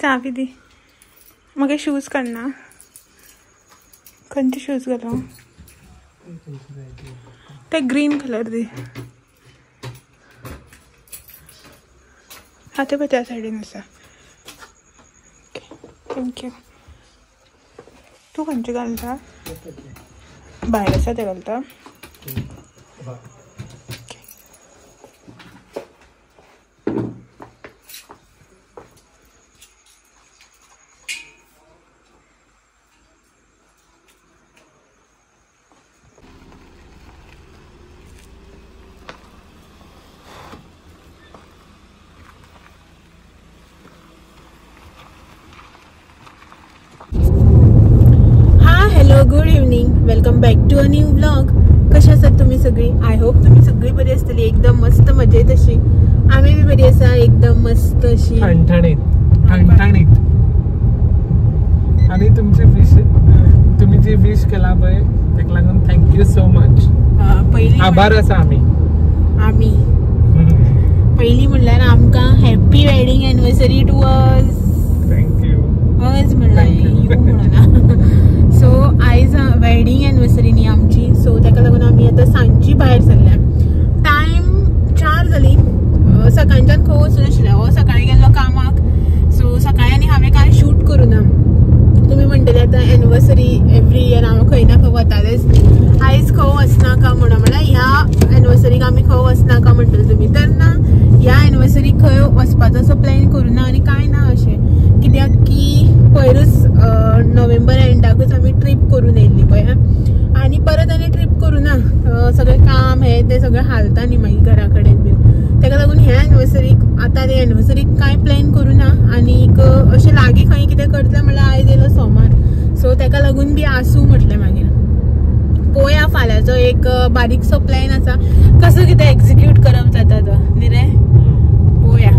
चावी दी. म्हाका शूज काडना. खंयचे शूज घालूं? ते ग्रीन कलर दी. हा ते पळय त्या सायडीन आसा. Okay thank you. तूं खंयचे घालता? भायर आसा ते घालता. Good evening, welcome back to a new vlog. कशा आसात तुम्ही सगळी? I hope तुम्ही सगळी बरी असतली, एकदम मस्त मजेत अशी. आम्ही बी बरी आसा, एकदम मस्त अशी ठणठणीत ठणठणीत. आणि तुमची विश, तुम्ही जी विश केला पळय तेका लागून thank you so much. पयली आभार आसा. आमी आमी पयली म्हणल्यार आमकां happy wedding anniversary to us. Thank you us म्हणल्यार you म्हणना. सो आयज वेडिंग एनिवर्सरी न्ही आमची, सो ताका लागून आमी आतां सांजची भायर सरल्या. टायम 4 जाली. सकाळच्यान खंय वचून आशिल्लें. हो सकाळी गेल्लो कामाक, सो सकाळी आनी हांवें कांय शूट करूं ना. तुमी म्हणटले आतां एनिवर्सरी एवरी इयर हांव खंय ना खंय वतालेच न्ही, आयज खंय वचनाका म्हणून. म्हणल्यार ह्या एनिवर्सरीक आमी खंय वचनाका म्हणटले तुमी, तर ना ह्या एनिवर्सरीक खंय वचपाचो असो प्लॅन करूं ना आनी कांय ना अशें. कित्याक की पयरूच नोव्हेंबर एंडाकूच आमी ट्रीप करून येयल्ली पळय, आनी परत आनी ट्रीप करूं ना. सगळें काम हें तें सगळें हालता न्ही मागीर घरा कडेन बीन. ताका लागून ह्या एनिवर्सरीक आतां ते एनिवर्सरीक कांय प्लॅन करूं ना. आनीक अशें लागीं खंय कितें करतलें म्हणल्यार आयज येयलो सोमार, सो ताका लागून बी आसूं म्हटलें. मागीर पळोवया फाल्यांचो एक बारीकसो प्लॅन आसा, कसो कितें एक्जिक्यूट करप जाता तो न्ही रे. पळोवया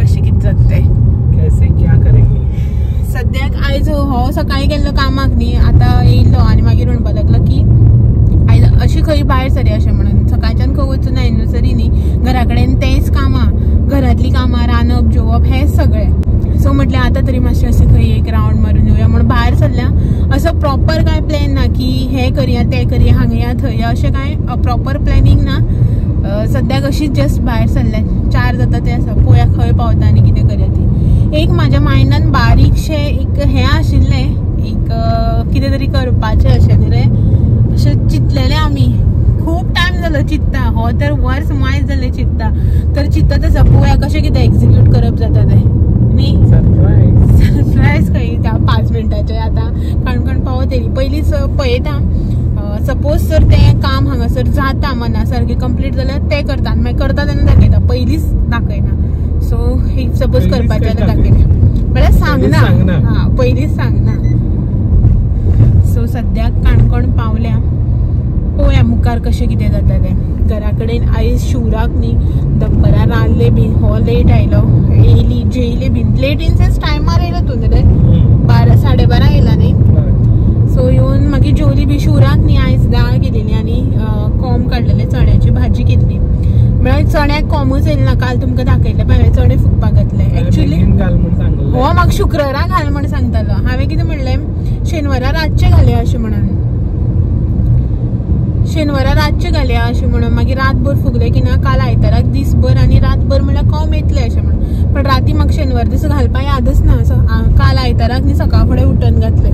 कशें कितें जाता तें, कैसे क्या करेंगे. सद्याक आयज हो सकाळी गेल्लो कामाक न्ही, आतां येयल्लो आनी मागीर म्हणपाक लागलो की आयज अशी खंय भायर सरया अशें म्हणून. सकाळच्यान खंय वचूं ना एनिवर्सरी न्ही, घरा कडेन तेंच कामां, घरांतलीं कामां, रांदप जेवप हेंच सगळें. सो म्हटलें आतां तरी मातशें अशें खंय एक रावंड मारून येवया म्हणून भायर सरल्या. असो प्रॉपर कांय प्लॅन ना की हें करया तें करया, हांगा या थंय या, अशें कांय प्रॉपर प्लॅनिंग ना. सद्याक अशीच जस्ट भायर सरल्या. 4 जाता तें आसा, पळोवया खंय पावता आनी कितें करया ती. एक म्हाज्या मायंडान बारीकशें एक हें आशिल्लें, एक कितें तरी करपाचें अशें न्ही रे, अशें चिंतलेलें आमी. खूब टायम जालो चिंत्ता, हो तर वर्स मायज जालें चिंत्ता, तर चिंतत आसा पळोवया कशें कितें एक्जिक्यूट करप जाता तें न्ही. सरप्रायज खंय त्या 5 मिनटाचें आतां काणकोण पावत येयली. पयलींच पळयता, सपोज जर तें काम हांगासर जाता मना सारकें कंप्लीट जाल्यार तें करता, आनी मागीर करता तेन्ना दाखयता, पयलींच दाखयना. सो if suppose करपाचें जाल्यार दाखयता, म्हळ्यार सांगना, हां पयलींच सांगना. सो सद्याक काणकोण पावल्या, पळोवया मुखार कशें कितें जाता तें. घरा कडेन आयज शिवराक न्ही, दनपरां रांदलें बीन, हो लेट आयलो, येयली जेयली बीन लेट इन सेन्स टायमार येयलो तूं न्ही रे, 12 साडे 12 येयला न्ही. सो येवन मागीर जेवली बी शिवराक न्ही. आयज दाळ केलेली आनी कोंब काडलेले, चण्याची भाजी केल्ली. म्हळ्यार चण्याक कोंबूच येयले ना, काल तुमकां दाखयलें पळय हांवें चणे फुगपाक घातले. एक्चुली हो म्हाका शुक्रारा घाल म्हण सांगतालो, हांवें कितें म्हणलें शेनवारा रातचें घालया अशें म्हणून, शेनवारा रातचें घालया अशें म्हणून. मागीर रातभर फुगलें की ना, काल आयताराक दीसभर आनी रातभर म्हणल्यार कोंब येतलें अशें म्हणून. पण राती म्हाका शेनवार दिसा घालपाक यादच ना, काल आयताराक न्ही सकाळ फुडें उठून घातलें.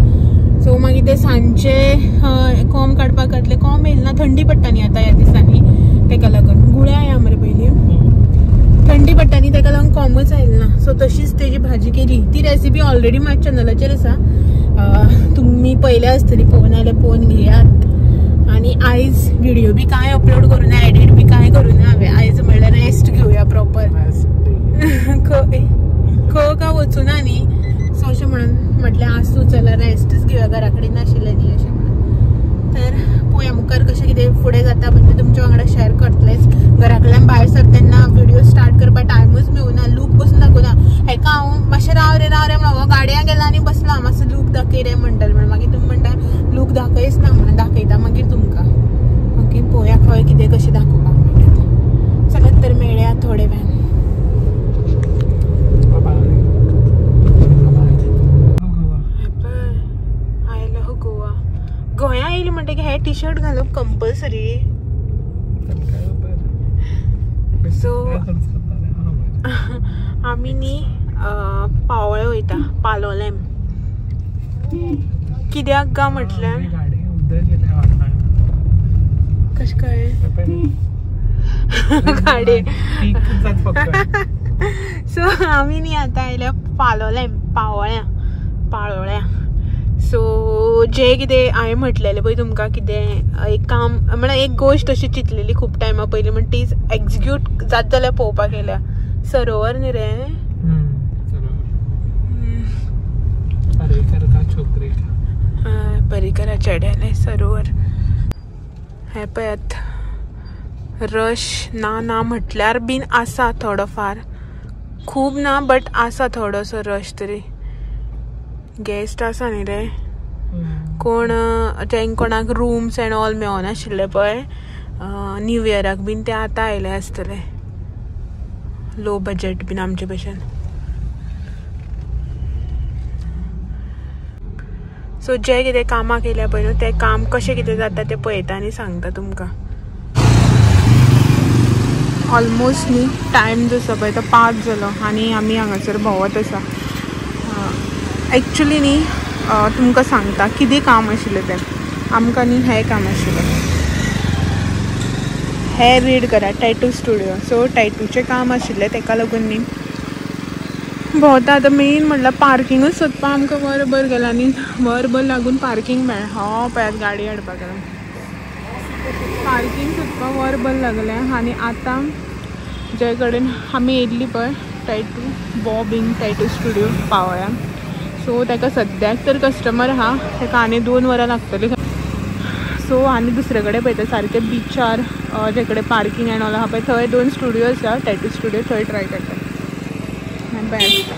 सो मागीर ते सांजचे कोंब काडपाक घातले, कोंब येयले ना, थंडी पडटा न्ही आतां ह्या दिसांनी, तेका लागून गुळ्या या मरे पयलीं, थंडी पडटा न्ही तेका लागून कोंबूच आयले ना. सो तशीच तेजी भाजी केली. ती रेसिपी ऑलरेडी म्हाज्या चॅनलाचेर आसा, तुमी पळयल्या आसतली, पळोवन जाल्यार पळोवन घेयात. आनी आयज व्हिडिओ बी कांय अपलोड करूं ना, एडिट बी कांय करूं ना हांवें. आयज म्हणल्यार रेस्ट घेवया प्रॉपर, खंय काय वचूं ना न्ही. सो अशें म्हणून म्हटलें आसूं चला रेस्टच घेवया, घरा कडेन नाशिल्लें न्ही अशें म्हणून. तर पळोवया मुखार कशें कितें फुडें जाता म्हणजे तुमच्या वांगडा शेअर करतलेच. घरा कडल्यान भायर सरता तेन्ना व्हिडिओ स्टार्ट करपाक टायमूच मेळुना, लूक बसून दाखोवना. हेका हांव मातशें राव रे राव रे म्हणून गाडयां गेला आनी बसला, मातसो लूक दाखय रे म्हणटलें म्हणून. मागीर तुमी म्हणटा लूक दाखयच ना म्हणून, दाखयता मागीर तुमकां. ओके पळोवया खंय कितें कशें दाखोवपाक मेळटा तें. चलत तर मेळया थोडे वेळान. गोंया येयली म्हणटकीर हे टी शर्ट घालप कंपल्सरी. सो आमी न्ही पावळे वयता पालोलेम. कित्याक गा म्हटल्यार कशें कळ्ळें गाडी. सो आमी न्ही आतां आयल्या पालोलेम पावळ्या पाळोळ्या. सो जे कितें हांवें म्हटलेलें पळय तुमकां कितें एक काम म्हळ्यार एक गोश्ट अशी चिंतलेली खूब टायमा पयलीं म्हण ती एक्जिक्यूट जाता जाल्यार पळोवपाक येयल्या. सरोवर न्ही रे परिकरा चेड्यालें सरोवर. हें पळयात रश ना ना म्हटल्यार बीन आसा थोडो फार, खूब ना बट आसा थोडोसो रश तरी. गेस्ट आसा न्ही रे कोण तेंक कोणाक रूम्स एंड ऑल मेळनाशिल्ले पळय न्यू इयराक बीन ते आतां आयले आसतले लो बजट बीन आमचे भशेन. सो जे कितें कामाक येयल्या पळय न्हू तें काम कशें कितें जाता तें पळयता आनी सांगता तुमकां. ऑलमोस्ट न्ही टायम जो आसा पळय तो 5 जालो आनी आमी हांगासर भोंवत आसा. एक्चुली न्ही तुमकां सांगता कितें काम आशिल्लें तें. आमकां न्ही हें काम आशिल्लें, हें रीड करा टॅटू स्टुडियो. सो टॅटूचें काम आशिल्लें तेका लागून न्ही भोंवता. आतां मेन म्हटल्यार पार्किंगूच सोदपाक आमकां वरभर गेलां आनी वरभर लागून पार्किंग मेळ्ळें. हो पळयात गाडी हाडपाक गेला. पार्किंग सोदपाक वरभर लागलें आनी आतां जे कडेन आमी येयल्ली पळय टॅटू बॉबींग टॅटू स्टुडियो पावळ्या. सो ताका सद्याक तर कस्टमर आहा ताका आनी 2 वरां लागतलीं. सो आनी दुसरे कडेन पळयता सारकें बिचार जे कडेन पार्किंग एंड ऑल आहा पळय थंय 2 स्टुडियो आसा टॅटू स्टुडियो, थंय ट्राय करता. बेस्ट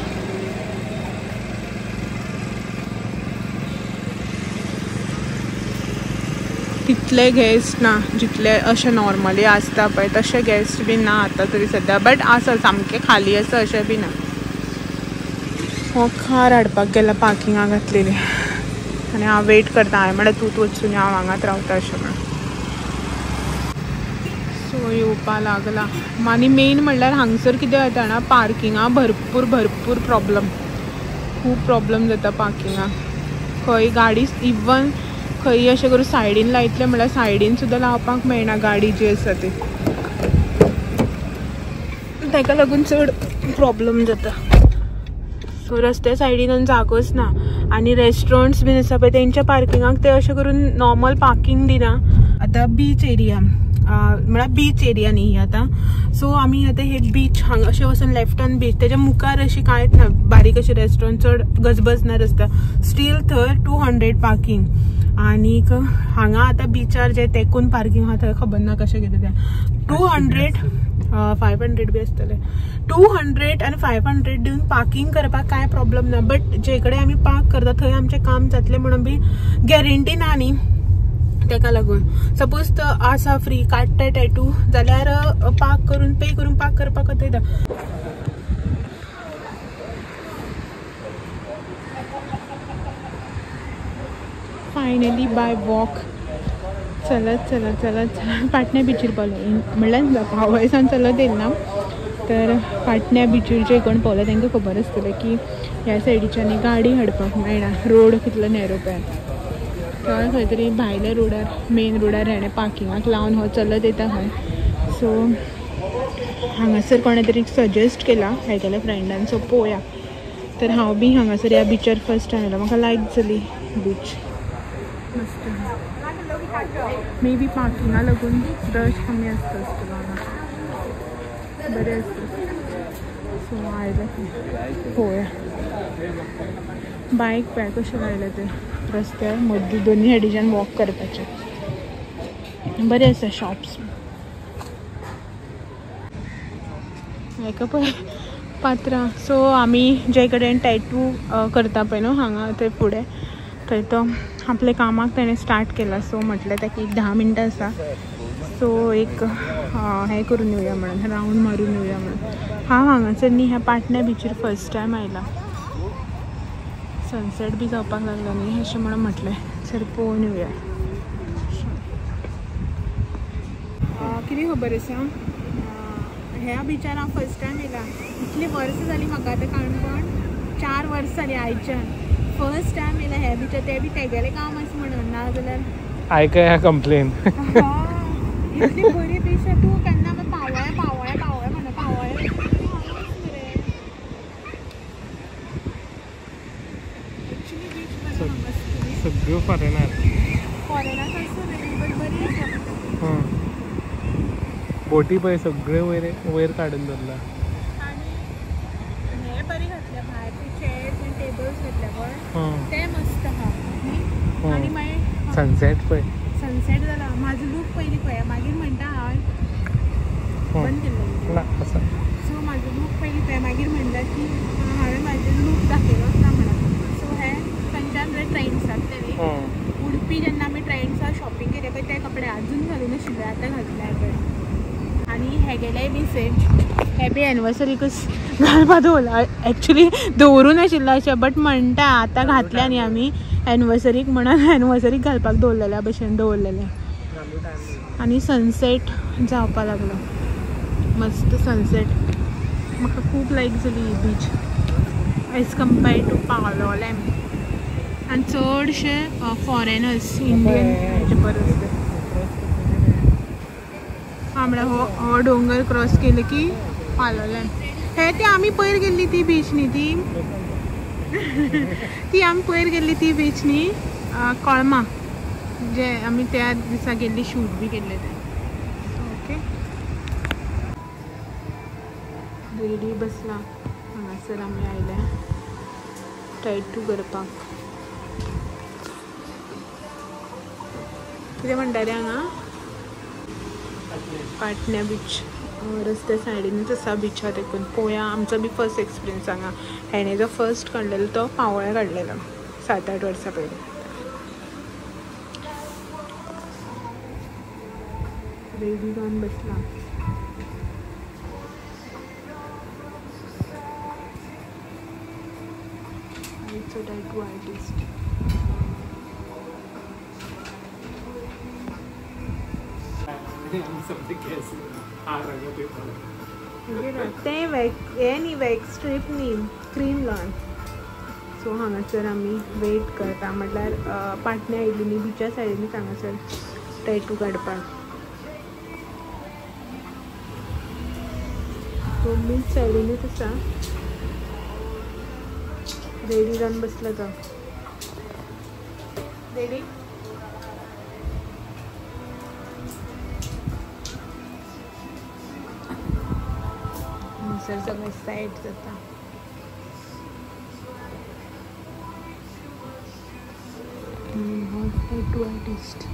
तितले गेस्ट ना जितले अशें नॉर्मली आसता पळय तशे गेस्ट बी ना आतां तरी सद्या, बट आसा सामकें खाली आसा अशें बी ना. हो कार हाडपाक गेला पार्किंगाक घातलेली आनी हांव वेट करता. हांवें म्हळ्यार तूं वचून हांव हांगात रावता अशें म्हणून. सो येवपा लागला. आनी मेन म्हणल्यार हांगसर कितें जाता जाणा पार्किंगा भरपूर भरपूर प्रॉब्लम, खूब प्रॉब्लम जाता पार्किंगाक. खंय गाडी इवन खंय अशें करून सायडीन लायतले म्हणल्यार सायडीन सुद्दां लावपाक मेळना गाडी जी आसा ती, ताका लागून चड प्रॉब्लम जाता. सो रस्त्या सायडीन जागोच ना आनी रेस्टॉरंट्स बीन आसा पळय तेंच्या पार्किंगाक ते अशें करून नॉर्मल पार्किंग दिना. आतां बीच एरिया म्हळ्यार बीच एरिया न्ही आतां. सो आमी आतां हे बीच हांगा अशें वचून लेफ्टान बीच तेज्या मुखार अशी कांयच ना, बारीक अशें रेस्टॉरंट चड गजबज ना रस्त्यार. स्टील थंय 200 पार्किंग. आनीक हांगा आतां बिचार जे तेकून पार्किंग आहा थंय खबर ना कशें कितें तें 200 500 बी आसतलें. 200 आनी 500 दिवन पार्किंग करपाक कांय प्रॉब्लम ना, बट जे कडेन आमी पार्क करता थंय आमचें काम जातलें म्हणून बी गॅरंटी ना न्ही. तेका लागून सपोज तो आसा फ्री काडटा टॅटू जाल्यार पार्क करून पे करून पार्क करपाक वतयता. फायनली बाय वॉक चलत चलत चलत चलत पाटण्या बिचीर पावलो. म्हणल्यार पावयसान चलत येयल ना तर पाटण्या बिचीर जे कोण पावले तांकां खबर आसतलें की ह्या सायडीच्यान गाडी हाडपाक मेळना, रोड कितलो नॅरो पळय. थंय खंय तरी भायल्या रोडार मेन रोडार हेणें पार्किंगाक लावन हो चलत येता खंय. सो हांगासर कोणें तरी सजेस्ट केला हेगेल्या फ्रेंडान, सो पळोवया. तर हांव बी हांगासर ह्या बिचार फर्स्ट टायम आयला, म्हाका लायक जाली बीच मस्त. मे बी पार्किंगा लागून रश कमी आसता आसतलो हांगा, बरें आसता. सो आयलें पळोवया. बायक पळय कशें लायलें तें रस्त्यार मदीं दोनी सायडीच्यान वॉक करपाचें. बरें आसा शॉप्स. हेका पळय पात्रां. सो आमी जे कडेन टॅटू करता पळय न्हू हांगा थंय फुडें थंय तो आपल्या कामाक तेणें स्टार्ट केला. सो म्हटलें ताका एक 10 मिनटां आसा, सो एक हें करून येवया म्हणून, रावंड मारून येवया म्हणून. हांव हांगासर न्ही ह्या पाटण्या बिचीर फर्स्ट टायम आयला. सनसेट बी जावपाक लागलो न्ही अशें म्हणून म्हटलें हांगासर पळोवन येवया. कितें खबर आसा, ह्या बिचार हांव फर्स्ट टायम येयला. इतली वर्सां जालीं म्हाका आतां काणकोण, 4 वर्सां जालीं आयच्यान फर्स्ट टायम येयला ह्या बिचार, ते बी तेगेलें काम आसा म्हणून, नाजाल्यार आयकया कंप्लेन. इतली बरी बीच तूं केन्ना पावोया पावोया पावोया म्हणून पावोया मरे. एक्चुली बीच बरो हांगा सगळ्यो फॉरेनर फॉरेनर्स आसता रे, बट बरी आसा. बोटी पळय सगळे वयर वयर काडून दवरला. आनी हे बरी घातल्या भायर, ते चेअर्स आनी टेबल्स घातल्या पळय ते मस्त आहा न्ही. आनी मागीर सनसेट पळय, सनसेट जाला. म्हाजो लूक पयलीं पळय, मागीर म्हणटा हांवें बंद केल्लो ना आसा. सो म्हाजो लूक पयलीं पळय, मागीर म्हणटा की हांवें म्हाजो लूक दाखयलोच ना म्हणून. सो हे खंयच्यान म्हळ्यार ट्रेंड्सांतले न्ही उडपी, जेन्ना आमी ट्रेंड्सार शॉपिंग केले पळय ते कपडे अजून घालून नाशिल्ले, आतां घातले हांवें. आनी हेगेलेय बी सेम, हे बी एनिवर्सरीकूच घालपा दवरला. एक्चुली दवरूं नाशिल्लो अशें, बट म्हणटा आतां घातल्या न्ही आमी एनिवर्सरीक म्हणून, एनिवर्सरीक घालपाक दवरलेल्या भशेन दवरलेलें. आनी सनसेट जावपा लागलो, मस्त सनसेट. म्हाका खूब लायक जाली ही beach as compared to Palolem. आनी चडशे फॉरेनर्स इंडियन हेचे परस. हा म्हळ्यार हो हो डोंगर क्रॉस केले की पालोलेम. हे ती आमी पयर गेल्ली ती बीच न्ही, ती ती आमी पयर गेल्ली ती बीच न्ही, कळमा, जे आमी त्या दिसा गेल्ली शूट बी केल्ले ते. ओके, रेडी बसला हांगासर आमी आयले टॅटू करपाक. कितें म्हणटा रे हांगा पाटण्या बीच रस्त्या सायडीनूच आसा बिचार देखून पळोवया. आमचो बी फर्स्ट एक्सपिरियन्स हांगा. हेणें जो फर्स्ट काडलेलो तो पावळ्या काडलेलो 7-8 वर्सां पयलीं. रेडी जावन बसला. आयचो टॅटू आर्टिस्ट. तें वॅक्स हें न्ही, वॅक्स स्ट्रीप न्ही, क्रीम लावन. सो हांगासर आमी वेट करता, म्हटल्यार पाटण्या आयली न्ही बिचा सायडीनूच हांगासर टॅटू काडपाक. सो बीच सायडीनूच आसा. रेडी जावन बसला तो. रेडी हांगासर सगळें सेट जाता. हो tattoo artist.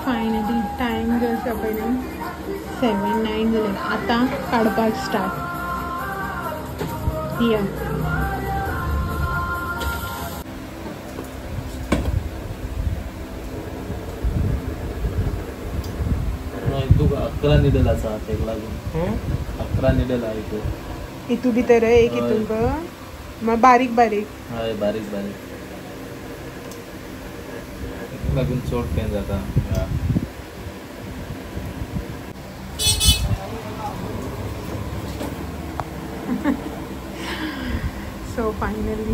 Finally time जो आसा पळय न्हू 7-9 जाले. आतां काडपाक स्टार्ट. या तुका 11 निडल आसा तेका लागून. 11 निडल आहा हितून. हितू भितर एक हितून मग बारीक बारीक. हय बारीक बारीक, तेका लागून चड पेन जाता. So finally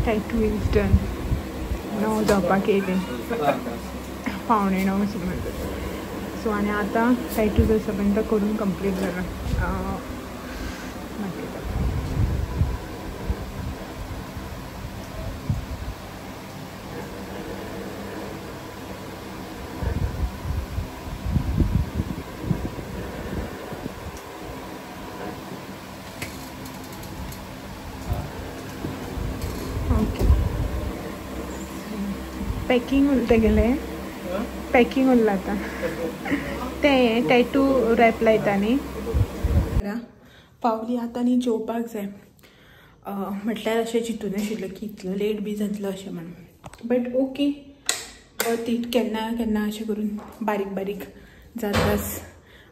tattoo is done. 9 जावपाक येयलें, 8:45 सुमार. सो आनी आतां टॅटू जो आसा पळय तो करून कंप्लीट जाला. मागीर ओके, पॅकिंग उरता गेलें, पॅकिंग उरलां आतां तें टॅटू रॅप लायता न्ही. पावली आतां न्ही जेवपाक जाय. म्हटल्यार अशें चिंतून आशिल्लें की इतलो लेट बी जातलो अशें म्हणून, बट ओके ती केन्ना केन्ना अशें करून बारीक बारीक जाताच.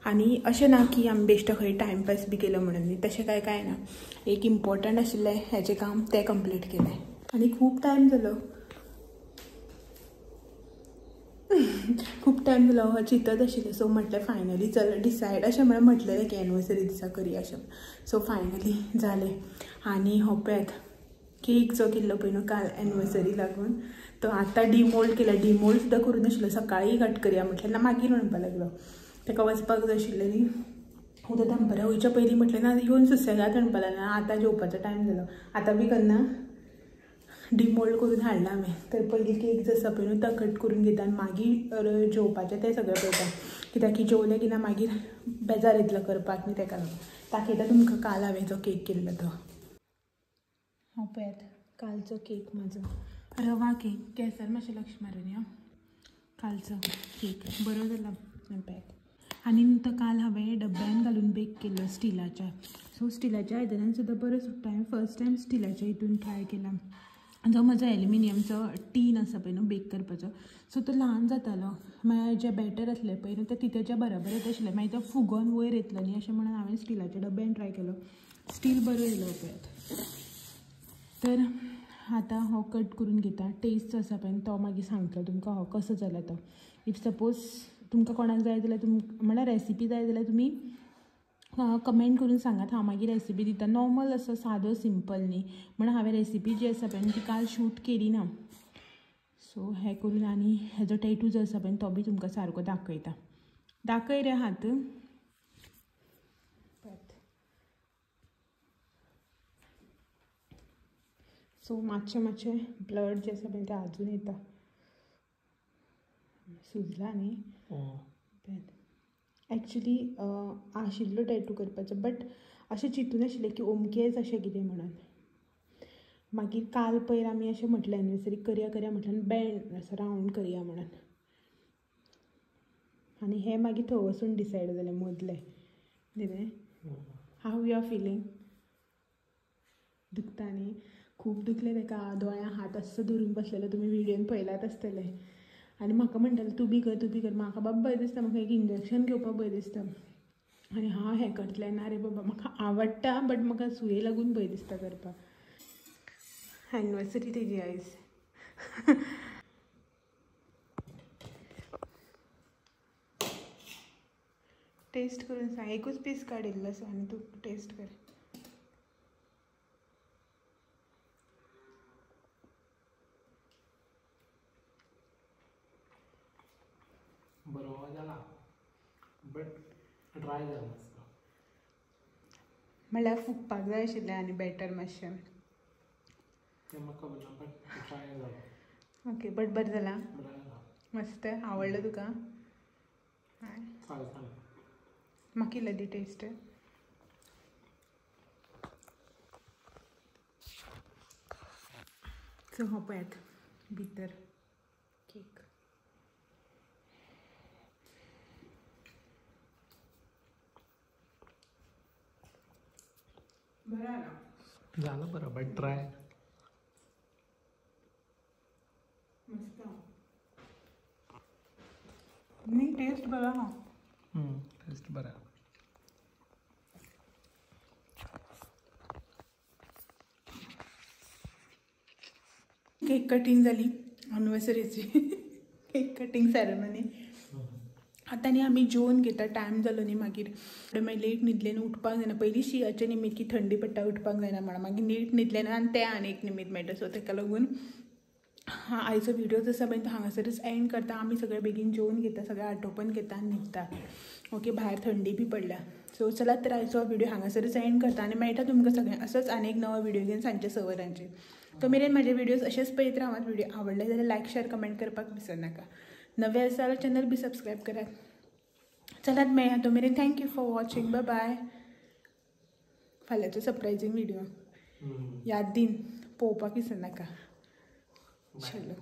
आनी अशें ना की आमी बेश्टो खंय टायमपास बी केलो म्हणून न्ही, तशें कांय कांय ना. एक इम्पॉर्टंट आशिल्लें हेजें काम तें कंप्लीट केलें आनी खूब टायम जालो, खूब टायम जालो चिंतत आशिल्लें. सो म्हटलें फायनली चल डिसायड अशें म्हणून म्हटलेलें की एनिवर्सरी दिसा करया अशें. सो फायनली जालें. आनी हो पळयात केक जो केल्लो पळय न्हू काल एनिवर्सरी लागून, तो आतां डिमोल्ड केला. डिमोल्ड सुद्दां करूं नाशिल्लो, सकाळीं कट करया म्हटलें ना, मागीर म्हणपाक लागलो ताका वचपाक जाय आशिल्लें न्ही. उद्या दनपारां वयच्या पयलीं म्हटलें ना येवन सुसेगाद म्हणपाक लागलें, आतां जेवपाचो टायम जालो, आतां बी करना. डिमोल्ड करून हाडला हांवें. तर पयलीं केक जो आसा पळय न्हू तो कट करून घेता आनी मागीर जेवपाचें तें सगळें पळयता, कित्याक की जेवलें की ना मागीर बेजार येतलो करपाक न्ही. ताका लागून दाखयता तुमकां काल हांवें जो केक केल्लो तो. हांव पळयात कालचो केक म्हाजो रवा केक, केसर मातशें लक्ष मारून या. कालचो केक बरो जाला पळयात. आनी तो काल हांवें डब्यान घालून बेक केल्लो स्टिलाच्या. सो स्टिलाच्या आयदनान सुद्दां बरो सुट्टा. हांवें फर्स्ट टायम स्टिलाच्या हितून ट्राय केला. जो म्हजो एल्युमिनियमचो टीन आसा पळय न्हू बेक करपाचो, सो तो ल्हान जातालो. मागीर जें बॅटर आसलें पळय न्हू तें तितूच्या बरोबर येता आशिल्लें, मागीर तो फुगोन वयर येतलो न्ही अशें म्हणून हांवें स्टिलाच्या डब्यान ट्राय केलो. स्टील बरो येयलो पळयात. तर आतां हो कट करून घेता. टेस्ट जो आसा पळय तो मागीर सांगतलो तुमकां हो कसो जाला तो. If suppose तुमकां कोणाक जाय जाल्यार म्हळ्यार रेसिपी जाय जाल्यार तुमी कमेंट करून सांगात, हांव मागीर रेसिपी दिता. नॉर्मल असो सादो सिंपल न्ही म्हणून हांवें रेसिपी जी आसा पळय ती काल शूट केली ना. सो हें करून आनी हेजो टॅटू जो आसा पळय तो बी तुमकां सारको दाखयता. दाखय रे हात. सो मातशें मातशें ब्लड जें आसा पळय तें आजून येता. सुजला न्ही एक्चुली आशिल्लो टॅटू करपाचो, बट अशें चिंतून आशिल्लें की अमकेंच अशें कितें म्हणून. मागीर काल पयर आमी अशें म्हटलें एनिवर्सरी करया करया म्हटलें, बँड असो रावंड करया म्हणून. आनी हें मागीर थंय वचून डिसायड जालें मदलें कितें. How you are feeling? दुखता न्ही? खूब दुखलें ताका. दोळ्यां हात असो धरून बसलेलो, तुमी व्हिडियोन पळयलात आसतलें. आनी म्हाका म्हणटालें तूं बी कर तूं बी कर. म्हाका बाबा भंय दिसता, म्हाका एक इंजेक्शन घेवपाक भंय दिसता. आनी हांव हें करतलें ना रे बाबा, म्हाका आवडटा बट म्हाका सुये लागून भंय दिसता करपाक. एनिवर्सरी तेजी आयज. टेस्ट करून सांग. एकूच पीस काडिल्लो आसा आनी तूं टेस्ट कर. बरो जाला बट ड्राय जाला मस्त. म्हळ्यार फुगपाक जाय आशिल्लें आनी बॅटर मातशें तें म्हाका खबर ना, बट ड्राय जाला. ओके, बट बरें जाला, मस्त. आवडलो तुका? म्हाका इल्लो दी टेस्ट. सो हो पळयात भितर केक. बरं झालं बरं, बट ड्राय मस्त नाही. टेस्ट बरा हा. टेस्ट बरा. केक कटिंग झाली एनिवर्सरीची. Cake cutting ceremony. आतां न्ही आमी जेवन घेता. टायम जालो न्ही मागीर मागीर लेट न्हिदलें न्हू उठपाक जायना. पयलीं शिंयाचें निमीत की थंडी पडटा उठपाक जायना म्हणून, मागीर नीट न्हिदलें ना आनी तें आनी एक निमीत मेळटा. सो ताका लागून आयचो व्हिडिओ जो आसा पळय तो हांगासरच एंड करता. आमी सगळे बेगीन जेवन घेता, सगळें आटोपून घेता आनी न्हिदता. ओके, भायर थंडी बी पडल्या. सो चलात तर आयचो व्हिडिओ हांगासरच एंड करता आनी मेळटा तुमकां सगळ्यांक असोच आनी एक नवो व्हिडिओ घेवन सांजचे 6 वरांचेर. तो मेरेन म्हाजे व्हिडियोज अशेच पळयत रावात. व्हिडिओ आवडले जाल्यार लायक शेअर कमेंट करपाक विसरनाका. नवे आसा जाल्यार चॅनल बी सबस्क्रायब करात. चलात मेळया तो मेरेन. Thank you for watching. Bye bye. फाल्यांचो सरप्रायजींग व्हिडिओ याद दिन पळोवपाक विसरनाका. चलो.